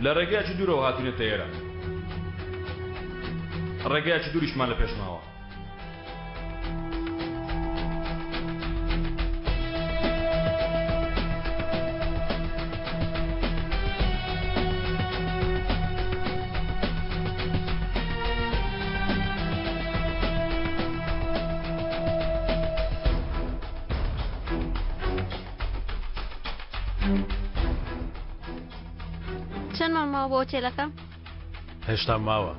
لە ڕێگایەکی دوورەوە هاتوینەتە ئێرە. ڕێگایەکی دووریشمان لە پێش ماوە. چەندمان ماوە بۆ ئۆتێلەکە؟ هێشتا ماوە.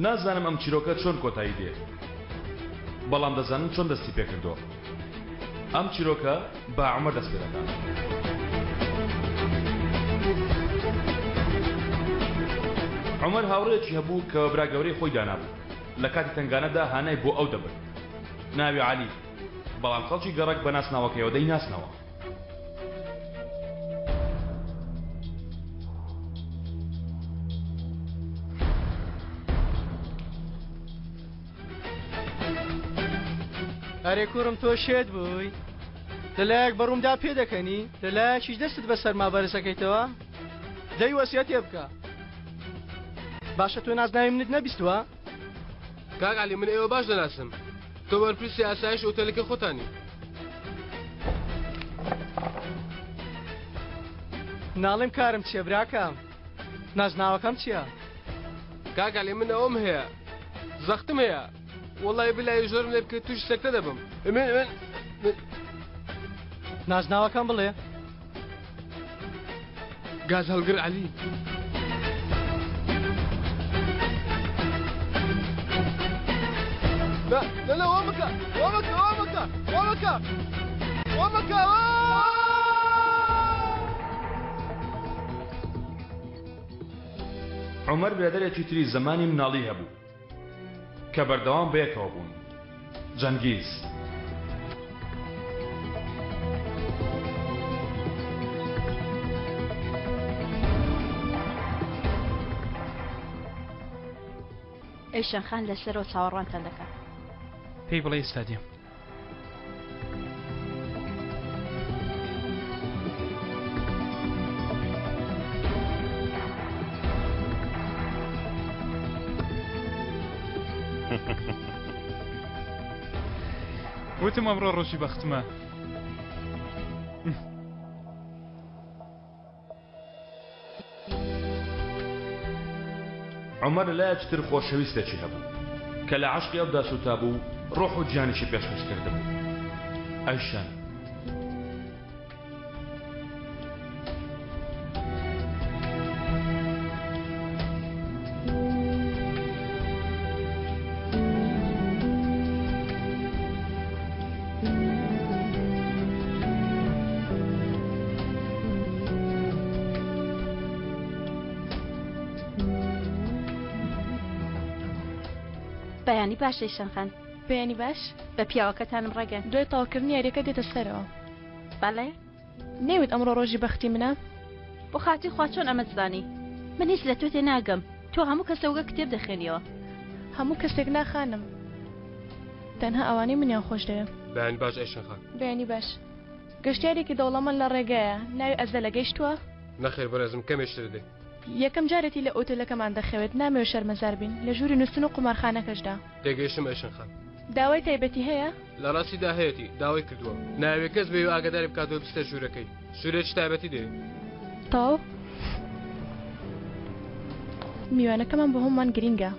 نازانم ئەم چیرۆکە چۆن کۆتایی دێ بەڵام دەزانم چۆن دەستی پێکردووە ئەم چیرۆکە بە عومەر دەست پێ دەکات. عومەر هاوڕێیەکی هەبوو کە بە برا گەورەی خۆی دانابوو لە کاتی تەنگانەدا هانای بۆ ئەو دەبرد ناوی عەلی بەڵام خەڵکی گەڕەک بە ناسناوەکەیەوە دەیناسنەوە. ئەرێ کوڕم تۆ شێت بووی؟ لەلایەک بەڕوومدا پێدەکەنی لەلایەکیش دەستت بە سەرما بەرزەکەیتەوە دەی وەسیەتێ بکە باشە تۆ نازناوی منت نەبیستووە؟ کاک عەلی من ئێوە باش دەناسم تۆ بەرپرسی ئاسایش ئۆتێلەکەی خۆتانی. ناڵێم کارم چیە براکەم نازناوەکەم چیە؟ کاک عەلی من ئەوەم هەیە زەختم هەیە وەڵی بلای زۆرم لێ بکەیت تووشی سەکتە دەبم من من نازناوەکەم بڵێ. گاز هەڵگر عەلی. نا نا نا وا مەکە وا مەکە وا مەکە وا مەکە وا مەکە عومەر برادەرێکی تری زەمانی مناڵی هەبوو کە بەردەوام بەیەکەوە بوون. جەنگیز. ئەیشەن خان لەسەرەوە چاوەڕوانتان دەکات. پێی بڵێ ئێستا دێم. وتم ئەمڕۆ ڕۆژی بەختمە. عومەر لە لایەکی تر خۆشەویستێکی هەبوو کە لە عەشقی ئەودا سووتابوو و ڕۆح و گیانیشی پێشکەش کردبوو. ئەیشەن. بەیانی باش ئەیشەن خان. بەیانی باش. بە پیاوەکەتانم ڕاگەیاند. دوای تەواوکردنی یاریەکە دێتە سەرەوە. بەڵێ. نەیوت ئەمڕۆ ڕۆژی بەختی منە؟ بۆ خاتری خوا چۆن ئەمەت زانی؟ من هیچ لە تۆ تێناگەم. تۆ هەموو کەسە وەک کتێب دەخوێنیەوە. هەموو کەسێک نا خانم. تەنها ئەوانەی منیان خۆش دەوێ. بەیانی باش ئەیشەن خان. بەیانی باش. گەشتیارێکی دەوڵەمەند لە ڕێگایە، ناوی ئەزەلە گەیشتووە؟ نەخێر بەڕێزم کەمێ شتر دێ. یەکەم جارێتی لە ئۆتێلەکەمان دەخەوێت، نامەوێ شەرمەزار بین، لە ژووری نووستن و قومارخانەکەشدا. تێگەیشتم ئەیشەن خان. داوای تایبەتی هەیە؟ لە ڕاستیدا هەیەتی، داوای کردووە. نایەوێ کەس بێی و ئاگاداری بکاتەوە بچێتە ژوورەکەی. ژوورێکی تایبەتی دەوێ. تەواو. میوانەکەمان بۆ هەموومان گرینگە.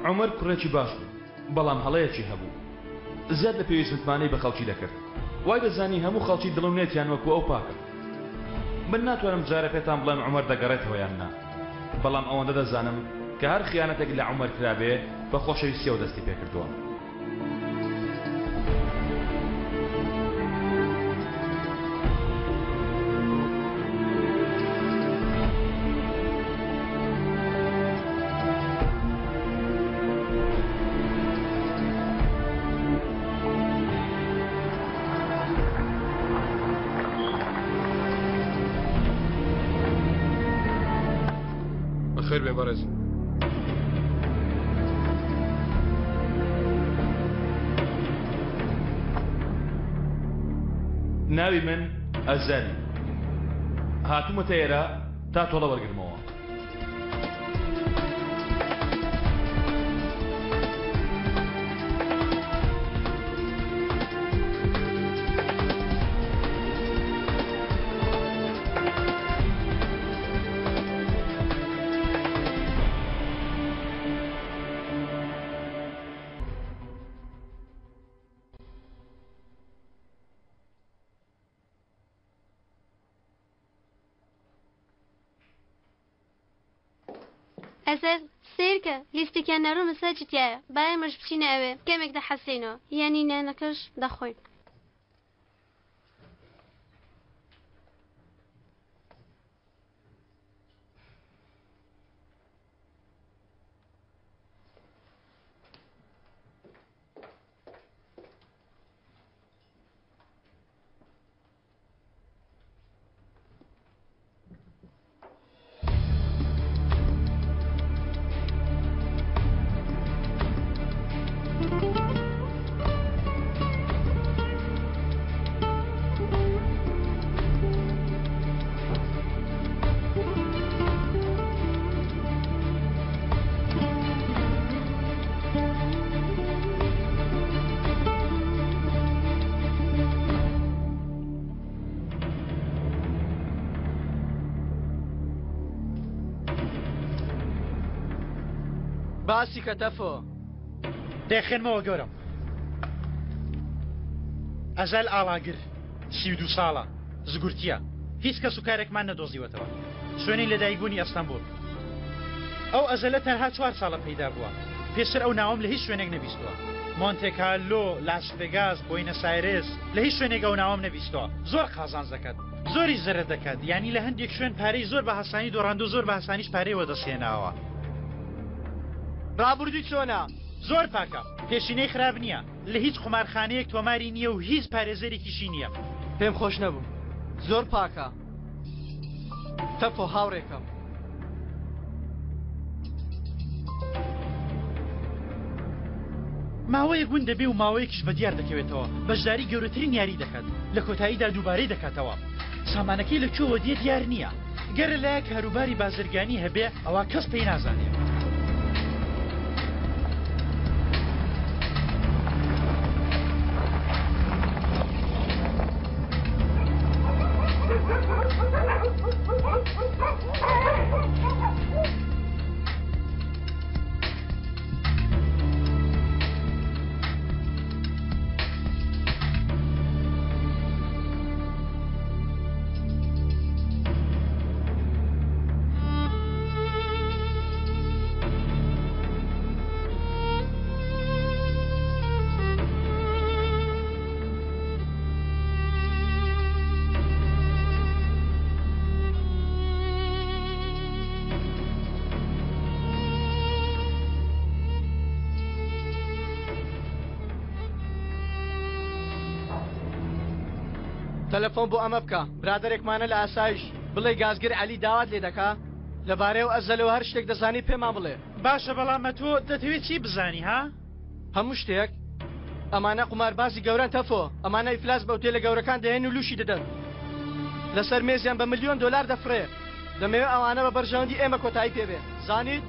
عومەر کوڕێکی باش بوو، بەڵام هەڵەیەکی هەبوو. زیاد لە پێویست متمانەی بە خەڵکی دەکرد. وای دەزانی هەموو خەڵکی دڵ و نێتیان وەکو ئەو پاکە. من ناتوانم جارێ پێتان بڵێم عومەر دەگەڕێتەوە یان نا، بەڵام ئەوەندە دەزانم کە هەر خیانەتێک لە عومەر کرابێ بە خۆشەویستیەوە دەستی پێکردووە. بەخێر بێن بەڕێزم. ناوی من ئەزەل. هاتوومەتە ئێرە تا تۆڵە وەرگرمەوە. ئەزەل، سەیرکە، لیستێکیان ناردوومە سەر جتیایە، با ئێمەش بچینە ئەوێ، کەمێک دەحەسێینەوە، یانی نانەکەش دەخۆین. باسی کە تەفۆ. دەیخوێنمەوە گەورەم. ئەزەل ئاڵاگر، 32 ساڵە، زگورتییە. هیچ کەس و کارێکمان نەدۆزیوەتەوە. شوێنی لەدایکبوونی ئەستەنبوڵ. ئەو ئەزەلە تەنها چوار ساڵە پەیدا بووە. پێشتر ئەو ناوەم لە هیچ شوێنێک نەبیستووە. مۆنتێ کارلۆ، لاس ڤێگاس، بۆینەس ئایرێس، لە هیچ شوێنێک ئەو ناوەم نەبیستووە. زۆر قازانج دەکات. زۆریش زەرەر دەکات. یانی لە هەندێک شوێن پارەی زۆر بە هاسانی دۆڕاندوو زۆر بە هاسانیش پارەی وەدەست هێناوە. ڕابوردووی چۆنە؟ زۆر پاکە. پێشینەی خراپ نییە. لە هیچ قومارخانەیەک تۆماری نییە و هیچ پارێزەرێکیشی نییە. پێم خۆش نەبوو. زۆر پاکە. تەفۆ هاوڕێکەم. ماوەیەک ون دەبێ و ماوەیەکیش بە دیار دەکەوێتەوە، بەشداری گەورەترین یاری دەکات، لە کۆتاییدا دووبارەی دەکاتەوە. سامانەکەی لە کوێوە دێ دیار نییە. گەر لەلایەک کاروباری بازرگانی هەبێ ئەوا کەس پێی نازانێ. تەلەفۆن بۆ ئەمە بکە برادەرێکمانە لە ئاسایش بڵێ گازگر عەلی داوات لێ دەکا لەبارەی ئەو ئەزەلەوە هەر شتێک دەزانی پێمان بڵێ. باشە بەڵام ئەتۆ دەتەوێ چی بزانی ها؟ هەموو شتێک ئەمانە قوماربازی گەورەن تەفۆ ئەمانە ئیفلاس بە ئوتێلە گەورەکان دەهێن و لوشی دەدەن لەسەر مێزیان بە ملیۆن دۆلار دەفڕێ دەمەوێ ئەوانە بە بەرژەوەندی ئێمە کۆتایی پێ بێ زانیت؟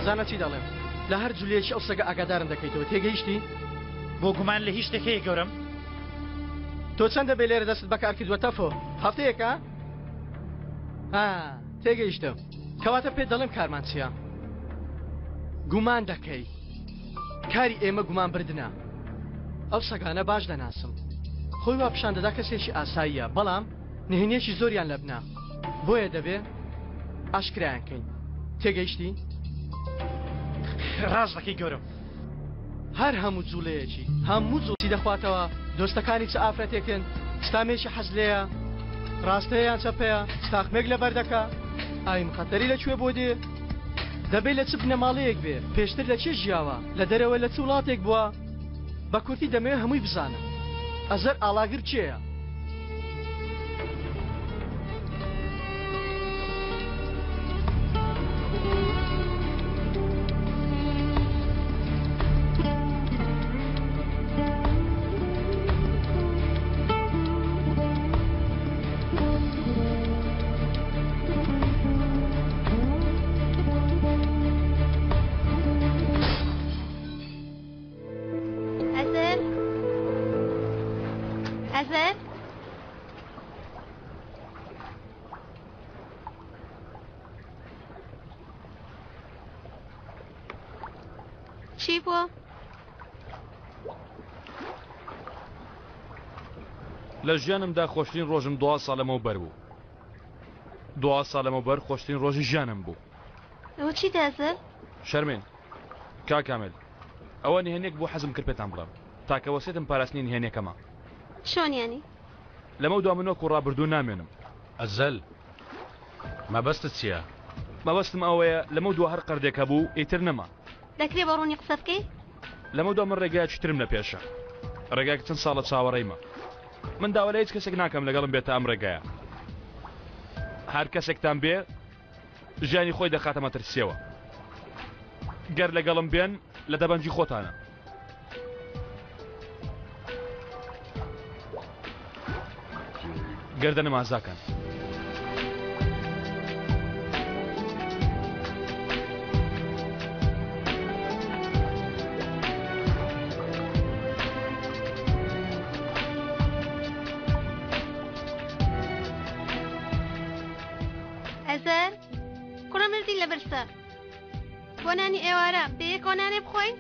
زانە چی دەڵێم لە هەر جولەیەکی ئەو سەگە ئاگادارم دەکەیتەوە تێگەیشتی؟ بۆ گومان لە هیچ شتێک هەیە گەورەم؟ تۆ چەندە بێ لێرە دەستت بەکار کردووە تەفۆ هەفتەیەکە؟ ها تێگەیشتم کەواتە پێت دەڵێم کارمان چییە؟ گومان دەکەی. کاری ئێمە گومان بردنە. ئەو سەگانە باش دەناسم. خۆی وا پیشان دەدا کەسێکی ئاساییە، بەڵام نهێنییەکی زۆریان لەبنە. بۆیە دەبێ ئاشکرایان کەین. تێگەیشتی؟ ڕاست دەکەی گەورەم. هەر هەموو جوڵەیەکی، هەموو جوڵی دەخواتەوە، دۆستەکانی چ ئافرەتێکن، چ تامێکی حەز لێیە، ڕاستەیە یان چەپەیە، چ تاقمێک لەبەر دەکا، ئایم قەتەری لە کوێ بۆ دێ، دەبێ لە چ بنەماڵەیەک بێ، پێشتر لە کێ ژیاوە، لە دەرەوە لە چ وڵاتێک بووە، بە کورتی دەمەوێ هەمووی بزانم. ئەزەر ئاڵاگر کێیە؟ ئەزەل ئەزەل چی بووە؟ لە ژیانمدا خۆشترین ڕۆژم دوا ساڵ لەمەوبەر بوو. دوا ساڵ لەمەوبەر خۆشترین ڕۆژی ژیانم بوو. ئەوە چیتە ئەزەل؟ شەرمێن کاک کامل ئەوە نهێنیەک بوو حەزم کرد پێتان بڵێم تاکە وەسێتم پاراستنی نهێنیەکەمە. چۆن یانی؟ لەمەودوا من وەکو ڕابردوو نامێنم. ئەزەل مەبەستت چیە؟ مەبەستم ئەوەیە لەمەودوا هەر قەردێک هەبوو ئیتر نەما. دەکرێ بە ڕوونی قسە بکەی؟ لەمەودوا من ڕێگایەکی ترم لە پێشە. ڕێگایەک چەند ساڵە چاوەڕێیمە. من داوا لە هیچ کەسێک ناکەم لەگەڵم بێتە ئەم ڕێگایە. هەر کەسێکتان بێ ژیانی خۆی دەخاتە مەترسیەوە. گەر لەگەڵم بێن لە دەبەنگی خۆتانە. گەردەنم ئازاکەن. ئەزەر کوڕە مردین لە برسا. بۆ نانی ئێوارە بەیەکەوە نانێ بخۆین؟